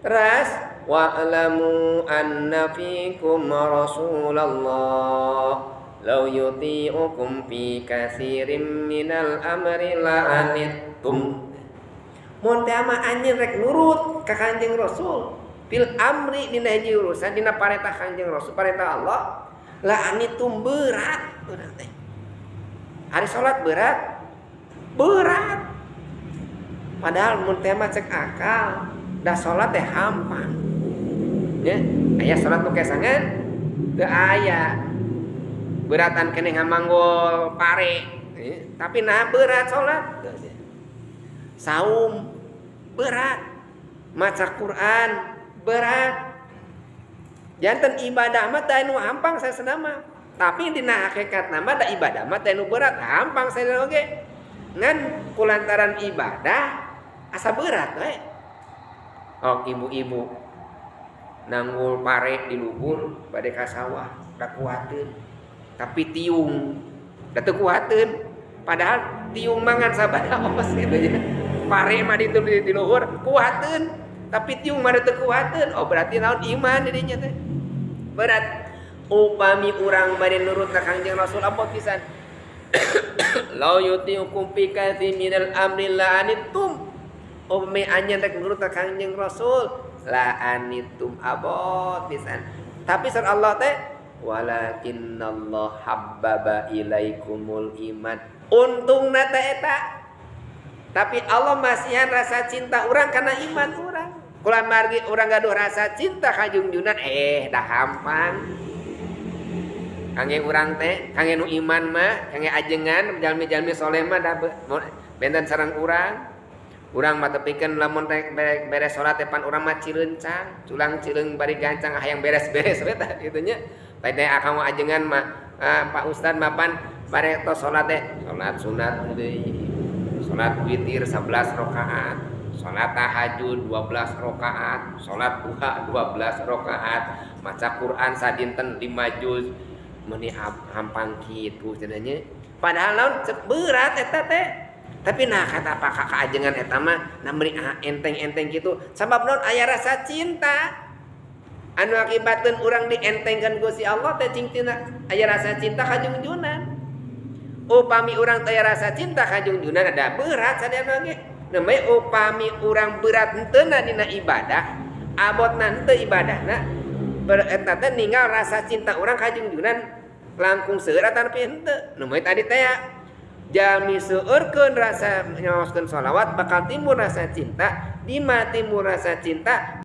Terus wa'lamu anna fikum Rasulullah law yuti'ukum fi katsirin minal amri la'anittum. Mun teh mah anjeun rek nurut ka Kanjeng Rasul fil amri dina hiji urusan dina parentah Kanjeng Rasul parentah Allah la'anittum berat urang teh. Hari salat berat. Berat. Padahal mun teh mah cek akal da salat teh hampang. Ya, aya salat nu kesangan teu aya. Beratan keneh ngamanggol pare, ya. Tapi nah berat salat. Saum berat, maca Quran berat. Janten ibadah mah teh nu hampang saesna mah. Tapi dina hakikatna mah da ibadah mah teh nu berat, hampang saesna oge. Ngan kulantaran ibadah asa berat we. Oh, ibu-ibu nanggul pare di luhur bade ka sawah da kuateun. Tapi tiung da teu kuateun. Padahal tiung mangan sabaraha os gitu nya. Pare mah ditu di luhur kuateun, tapi tiung mah teu kuateun. Oh berarti naon iman di dinya teh. Berat. Upami urang bade nurut ka Kangjeng Rasul abot pisan. Lau yuti'ukum fi katsirin minal amri la'anittum. Upami anjeun rek nurut ka Kangjeng Rasul la'anittum abot pisan. Tapi saur Allah teh walakinnallah habbaba ilaikumul iman. Untungna teh eta. Tapi Allah masihan rasa cinta urang karena iman urang. Kula margi urang gaduh rasa cinta ka Junjunan dah hampang. Kangge urang teh, kangge nu iman mah, kangge ajengan jalmi-jalmi soleh mah dah benten sareng urang. Urang mah tepikeun lamun beres salat teh pan urang mah cilencang, culang cileung bari gancang hayang beres-beres we tah kitu nya. Lain teh akang ajengan mah, Pak Ustad mah pan bare tos salat teh, salat sunat deui. Salat witir 11 rakaat, salat tahajud 12 rakaat, salat duha 12 rakaat, maca Quran sadinten 5 juz. Meuni hampang kitu cenah nya. Padahal naon cek berat eta teh. Tapi nah kata Pak Kakak ajengan eta mah nah meuni enteng-enteng kitu sabab naon aya rasa cinta. Anu akibatkeun urang dientengkeun ku si Allah teh cing tina aya rasa cinta ka Junjunan. Upami urang teh aya rasa cinta ka Junjunan ada berat sadayana ge. Namanya upami urang berat henteu dina ibadah, abotna henteu ibadahna, eta teh ninggal rasa cinta urang ka Junjunan langkung seueur atawa henteu. Namanya tadi teh ya, jalmi seueurkeun rasa nyaoskeun sholawat bakal timbul rasa cinta, di mana timbul rasa cinta